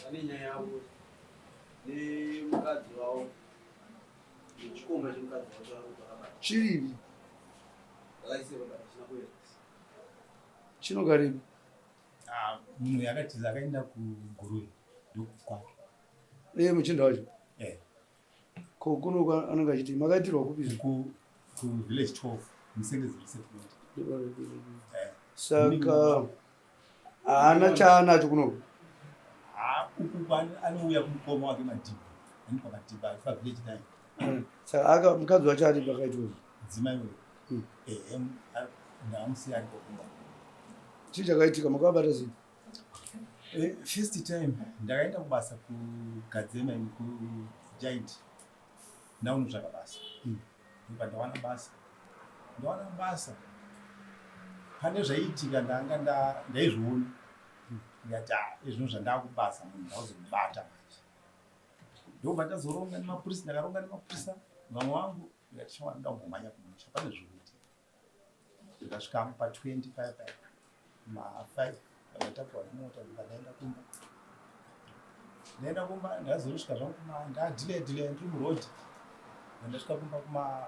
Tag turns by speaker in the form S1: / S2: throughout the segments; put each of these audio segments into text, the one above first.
S1: Vane nyaya yavo nemukadzi wavo nechikomba chemukadzi wavo chavari vakabata.
S2: Chiripi?
S1: Vakaisirwa but hachina kuenda.
S2: Chinogarepi?
S3: Ah, munhu uyu akatiza akaenda kuGuruve ndokukwake.
S2: Iye muchinda wacho?
S3: Eh.
S2: Ko kuno anenge achiti makaitirwa kupi izvo?
S3: Ku ku village 12 Musengezi resettlement. Eh.
S2: Saka haana chaanacho kuno.
S3: Ah, uku anouya kumukoma wake Madhibha. Anoitwa Madhibha ari pa village 9.
S2: Saka aka mukadzi wacho ari pakaitwa izvi.
S3: Mudzimai uyu. Eh, ndamusiya ariko kumba.
S2: Chii chakaitika makavabata sei?
S3: First time ndakaenda kubasa kuGadzema ini kuGiant ndaunotsvaka basa. Ndobva ndawana basa. Ndawana basa. Pane zvaiitika ndanga ndaizviona. Ndikati ah izvino zvandakubasa munhu ndauzomubata manje. Ndobva ndazoronga nemapurisa ndakaronga nemapurisa vamwe vangu ndikati shamwari ndoda kumbomhanya kumusha pane zviri kuitika. Ndikasvika pa 20 paya paya ma 5 ndakatakurwa nemota ndobva ndaenda kumba. Ndaenda kumba ndazosvika zvangu kuma ndadhilaya dhilaya ndiri muroad. Ndasvika kumba kuma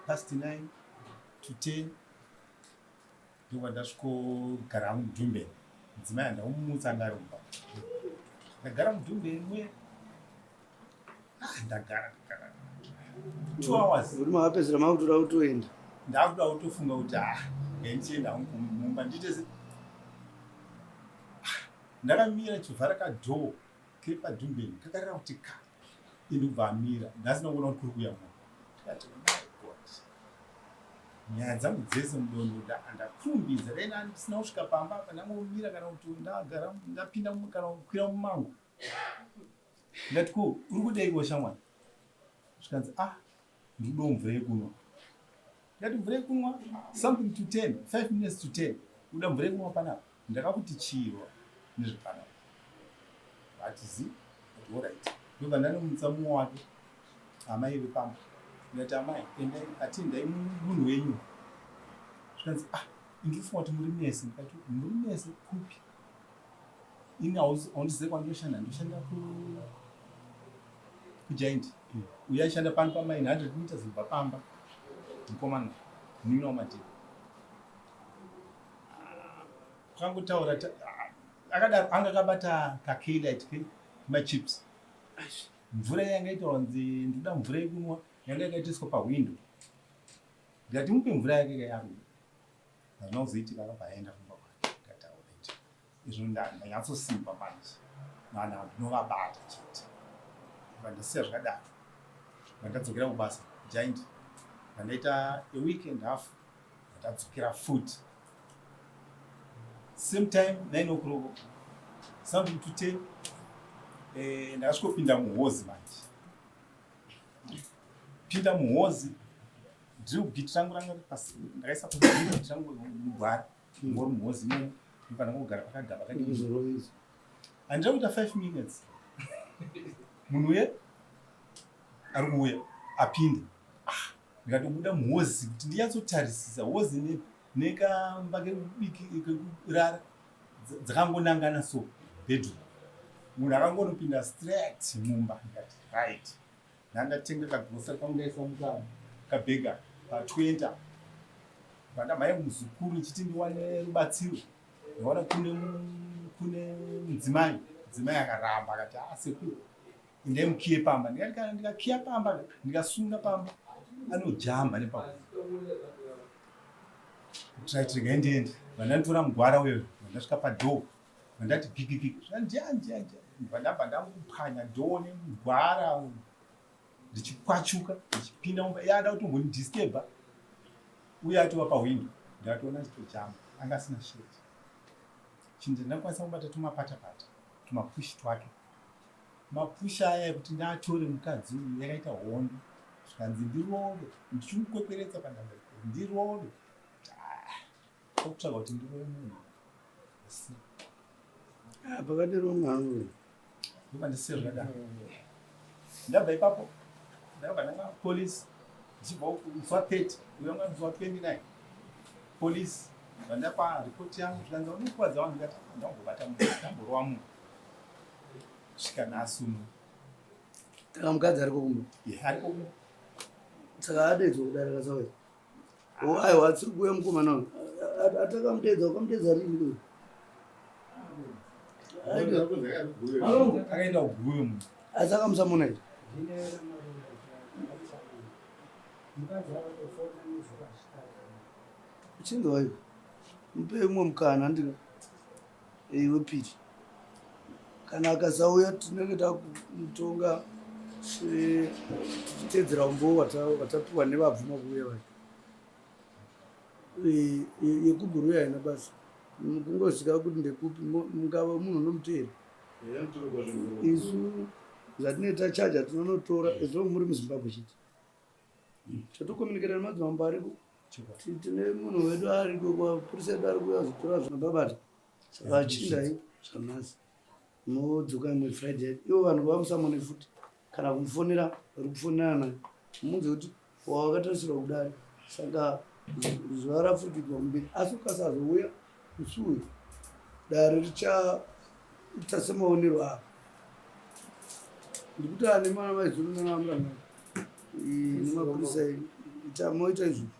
S3: past 9 to 10 ndobva ndasvikogara mudhumbeni. Mudzimai handaumutsa anga ari mumba. Ndagara mudhumbeni muye Ah, ndagara ndagara 2 hours.
S2: Uri makapedzera makutoda kutoenda.
S3: Ndakuda kutofunga kuti ah ngendichienda hangu mumba ndiite se ah, ndakamira chivhara kadhoo kiri padhumbeni kakarira kuti ka ini kubva amira ndasina kuona kuti kuri kuuya munhu. Ndikati my God, nyaya dzangu dzese mudondo ndakurumbidza dai ndisina kusvika pamba apa ndangomira kana kuti ndagara ndapinda kana kukwira mumango. Ndati ko uri kudeiko shamwari? Zvikanzi ah ndikudawo mvura yekunwa. Ndati mvura yekunwa something to 10, 5 minutes to 10. Uda mvura yekunwa panapa? Ndakakuti chiiwa nezvepanapa. Vati zi, ndati alright. Ndobva ndanomutsa mumwe wake amai vepamba. Ndati amai endai atendai munhu wenyu. Zvikanzi ah ndinofunga kuti muri mese. Ndikati muri mese kupi? Ini haundizive kwandinoshanda, ndinoshanda kuGiant. Uyo aishanda pano pamaini 100 meters kubva pamba. Mukomana munin'ina waMadhibha. Akangotaura akadaro anga akabata kakeylight kemachips. Mvura yanga itaura kunzi ndinoda mvura yekunwa yanga yakaitiswa pahwindo. Ndikati mupe mvura yake kayarwe. Hazvina kuzoitika akabva aenda kumba kwake. Ndikati alright. Izvo ndanyatsosimba manje. Vanhu ava ndinovabata chete. Ndasiya zvakadaro. Ndadzokera kubasa Giant. Ndandaita a week and half. Ndadzokera futi. Same time 9 o'clock. Something to 10. Eh, ndakasvikopinda muhozi manje. Pinda muhozi. Drill bit rangu ranga riri pasi. Ndakaisa drill bit rangu mugwara. Ngori muhozi imomo. Ndinofanira kugara pakagaba kadiki. Handina kuita 5 minutes. Munhu uye ari kuuya apinda. Ah, ndikatobuda muhozi kuti ndinyatsotarisisa hozi nekamba kekurara dzakangonangana so bedroom. Munhu akangonopinda straight mumba ndikati right. Ndandatenga kagrocery kangu ndaisa muka kabhega pa 20 pandamhanya kumuzukuru ndichiti ndiwane rubatsiro ndaona kune kune mudzimai mudzimai akaramba akati ah sekuru endai mukiye pamba ndikati kana ndikakiya pamba ndikasunga pamba anojamba nepa right regai ndiende vandanditora mugwara uyo vandasvika padhoo vandati gigigigi zvandiandiandia ndabva ndangopwanya dhoo nemugwara ndichikwachuka ndichipinda mumba iye ada kutombondidisturba uye atova pahwindo ndakatoona chitochama anga asina shirt chinhu chandakwanisa kubata tumapatapata tumapushi twake mapushi aya ekuti ndaatore mukadzi uyu yakaita hondo zvikanzi ndirove ndichimukwekweretsa padambudziko ndirove okutsvaga kuti ndirove munhu asi
S2: ah, pakadero mwangu
S3: ndopandisiya zvakadaro ndabva ipapo ndakabva ndanga police ndichibva musi wa 30 uyo anga musi wa 29 police vandapa ripoti yangu zvikanzi unokuvadza vanhu ndikati ndambobata munhu ndamborova munhu. Svika nhasi uno.
S2: Saka mukadzi ariko kumba?
S3: Yeah, ariko kumba.
S2: Saka adedzwa kudarika saka. Oh, aiwa atsiri kuuya mukomana uyu. Atakamudedza ukamudedza rini uyu?
S3: Akaenda kuguyo munhu.
S2: Asi akamusamona here? Chinzwa iwe. Mupe umwe mukana handika. Wepiri. Kana akasauya tinenge takutonga tichiteedzera umbowo hwatapiwa nevabvuma kuuya vacho. Yekuguruya haina basa. Kungosvika kuti ndekupi mungava munhu unomuteera. Isu zvatinenge tachaja tinonotora as long muri muZimbabwe chete. Tatokomunikera nemadzimambo ariko. Tine munhu wedu ariko, mapurisa edu ari kuuya kuzotora zvinobabata. Saka chindai zvanhasi. Modzoka imwe Friday. Ivo vanhu vamusamone futi kana kumufonera vari kufonerana naye. Muudze kuti wawakatarisirwa kudare saka zuva rafurikidzwa kumberi asi ukasazouya musi uyu dare richaita semaonero avo. Ndikuti ane mwana maizuru nanaamurangani nemapurisa ita moita izvozvo.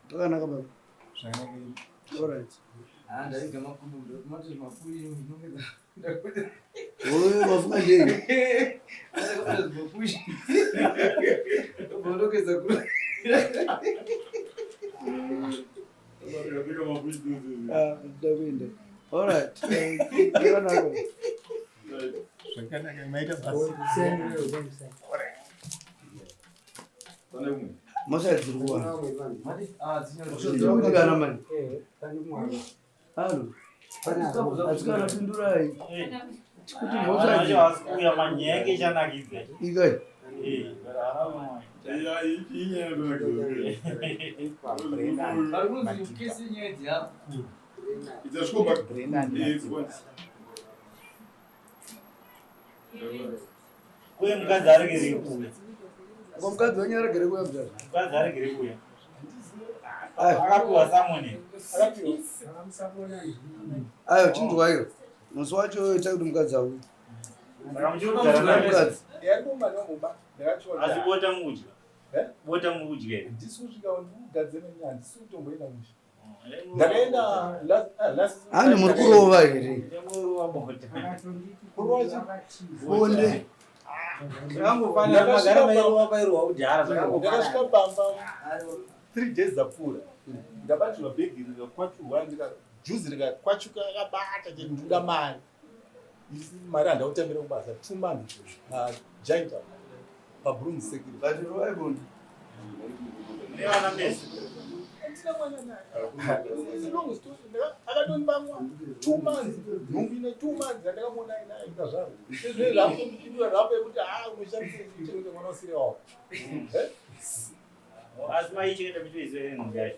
S2: Zvakanaka baba.
S3: Zvakanaka.
S2: All right.
S1: Ah, ndaiga makumbo ndokumati mapushi ndinongedza.
S2: Oyo mafunga ndei?
S1: Mapushi. Ndonongedza kuri.
S2: Ah, ndakuenda. All right. Zvakanaka.
S3: Zvakanaka maita basa.
S2: Mosha dziri kuwana.
S1: Ah, dzinyoro.
S2: Dziri kudikanwa mani. Halo. Asikana pindurai. Kuti mhosva idzi.
S4: Kuuya manyaya ichanakidza.
S2: Ikai.
S1: Vari kunzi kesi nyaya dzakuru.
S4: Kuye mukadzi aregere kuuya.
S2: Ko mukadzi wenyu aregere kuuya mudhara?
S4: Mukadzi aregere kuuya.
S2: Ayo.
S4: Akapiwa samoni.
S2: Ayo chinzwa iyo. Musi wacho ita kuti mukadzi auye.
S4: Saka muchiri kugara naye mese?
S2: Mukadzi.
S4: Asi bota mudya.
S3: Eh?
S4: Bota mudya.
S3: Handisi kusvika ndikugadzira nenyaya, handisi kutomboenda musha. Ndakaenda last
S2: Hani muri kurova here?
S4: Ndingorova bota.
S2: Bonde.
S4: Zvakangofanana magara mairova pairova kudhara zvakangofanana.
S3: Ndakasvika pamba 3 days dzapfuura. Ndabatirwa bhegi rikakwachurwa juzi rikakwachuka akabata chete ndikuda mari. Isi mari handakutambira kubasa 2 months giant paBrooms Security.
S2: But rovai bonde.
S4: Nevana mese.
S3: Handina mwana naye. It's a long story. Akatonipa 2 months. Nhumbi ine 2 months yandakamuona inaye ndikazvarwa. Izvezvi zvakutondipindura rapo yekuti haa unoshandisa chero mwana usiri wako. Eh?
S4: Asi maichengeta mitoiziva here nhumbi yacho?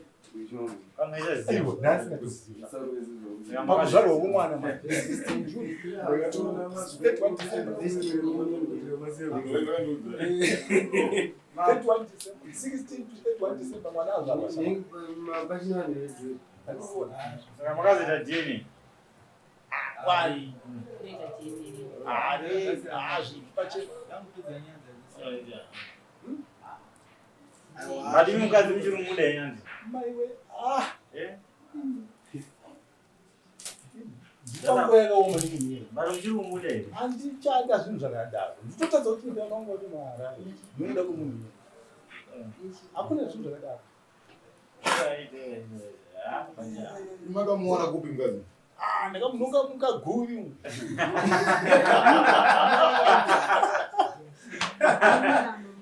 S4: Pamwe
S3: Aiwa, nhasi ndatoziva. Pakuzvarwa kwomwana manje. 16 June. 31 December. 31 December. 16 to 31 December mwana azvarwa. Handikuona.
S4: Saka makazoita DNA.
S3: Why? Ah, ah, zviri pachena.
S4: But imi mukadzi muchiri kumuda here hanzi?
S3: Maiwe, ah,
S4: Eh?
S3: ndipanguva yakaoma nemunhu.
S4: But muchiri kumuda here?
S3: Handichada zvinhu zvakadaro. Nditotadza kuti ndakange kuti muHarare. Nokuda kwemunhu. Hakuna zvinhu zvakadaro.
S5: Makamuona kupi mukadzi?
S3: Ah, ndakamunonga mukaguvi umu.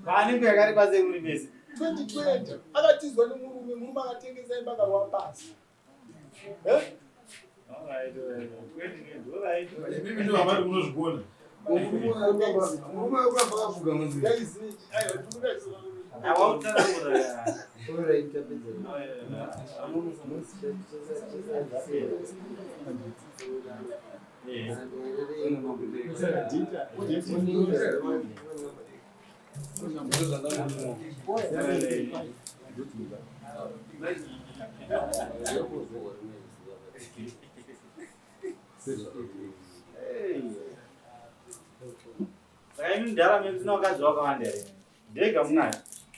S4: Paanenge yakareba sei muri mese?
S3: 2020 akatizwa nemurume, murume akatengesa imba akarwa pasi. Eh?
S4: Alright, alright. 2020, alright.
S5: Imimi ndo hamari munozvigona.
S2: Murume wekuramba akafuga munzira.
S3: Guys, aiwa, ndikuda
S4: Awakutsanangura. Eh. Saka imi mudhara memusina vakadzi vakawanda here? Ndega munayo.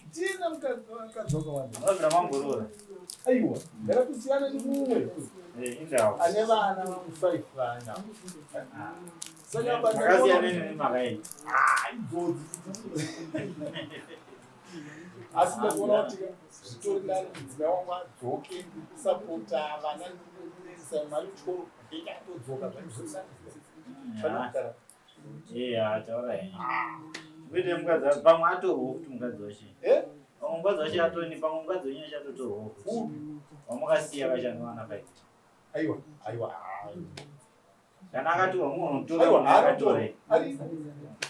S3: Ndina mukadzi wakawanda.
S4: Mabvira mamboroora.
S3: Aiwa, ndakatosiyana nemumwe.
S4: Eh, indawo.
S3: Ane vana vangu 5 vana. Saka apa
S4: Makasiyana nemhaka iyi.
S3: Ah, idzodzi. Asi ndakaona kuti zvitori nani mudzimai wangu adzoke ndikusapota vana ndikuendesa mari kuchikoro ndikatodzoka zvaizvozvo. Panogara.
S4: Iya, taura henyu. Kuite mukadzi pamwe atorwa futi mukadzi wacho.
S3: Eh?
S4: Pamwe mukadzi wacho atoni, pamwe mukadzi wenyu achatotorwa futi.
S3: Upi?
S4: Wamakasiya vachanwana pai.
S3: Aiwa, aiwa.
S4: Kana akatorwa munotora
S3: Aiwa,
S4: munhu akatora.
S3: ariko.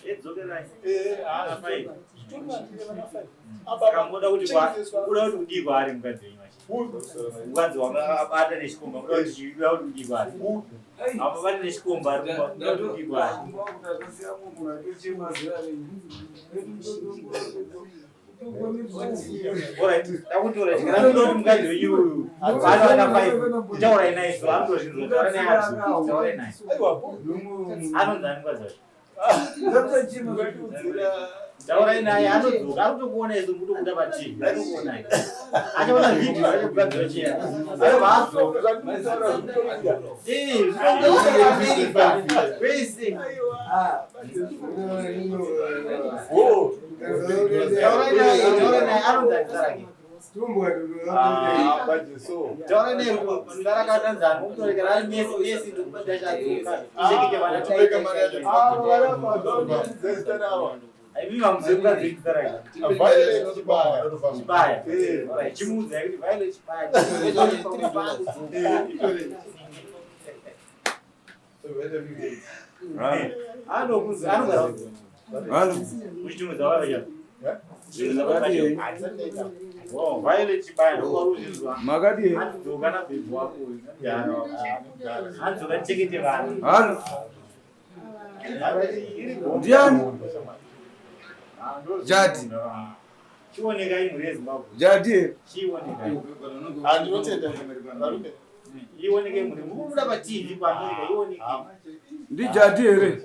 S4: Edzokerai.
S3: Eh,
S4: Vana
S3: ah,
S4: five.
S3: zvitori nani vana 5.
S4: Saka munoda kuti kuda kuti kudii kwaari mukadzi wenyu wacho? Mukadzi wakabata nechikomba, munoda kuti chii, kuda kuti kudii kwaari? Apa bata nechikomba ari kumba, munoda kuti kudii kwaari? Alright, ndakutora chikana munoda kuti mukadzi wenyu uyu bata vana five, taurai naye so anotozvinzwa, taurai naye adzoke, taurai naye.
S3: Aiwa, bo.
S4: Anonzi ani mukadzi wacho?
S3: Ngatiudzira.
S4: Taurai naye anodzoka, ari kutokuona isu mutobuda paTV, ari kutokuonai. Achaona vhidhiyo yacho mukadzi wacho iya. Anobva adzoka.
S3: Zvandinotaura zvinotoita.
S4: Eh, zvinongoita America. Kwese.
S3: Oh.
S4: Taurai naye, taurai naye, anonzi ani zita rake?
S3: Ah, bajeso.
S4: Taurai naye zita rake anonzi ani, mukutorekera ari mesi mesi ndokubata chadzoka. Chekete vana
S5: Tobeka mari yacho.
S3: Ah, varamba, zita ravo.
S4: Imi mamuzive mukadzi wenyu zita rake.
S3: Violet Chibaya.
S4: Chibaya.
S3: Eh.
S4: Alright, chimuudzai kuti Violet Chibaya.
S3: Eh, itori.
S4: Anokuzi, anogara muchitumidza wavaya.
S3: Eh?
S4: Chitumidza wavaya.
S3: Handisati
S4: Oh, Violet Chibaya ndokwaruzvinzwa.
S2: Makadii?
S4: Anodzoka nabhebhi wako uyu.
S3: ndaita. Ah,
S4: Anodzoka chekete vanhu.
S2: Halo. Ndiani? Jadi.
S4: Chionekai mhuri yeZimbabwe.
S2: Jadi.
S4: Chionekai.
S3: Handinotenda. Varume.
S4: Ioneke mhuri. Mukubuda paTV paAmerica ioneke.
S2: Ndijadi here?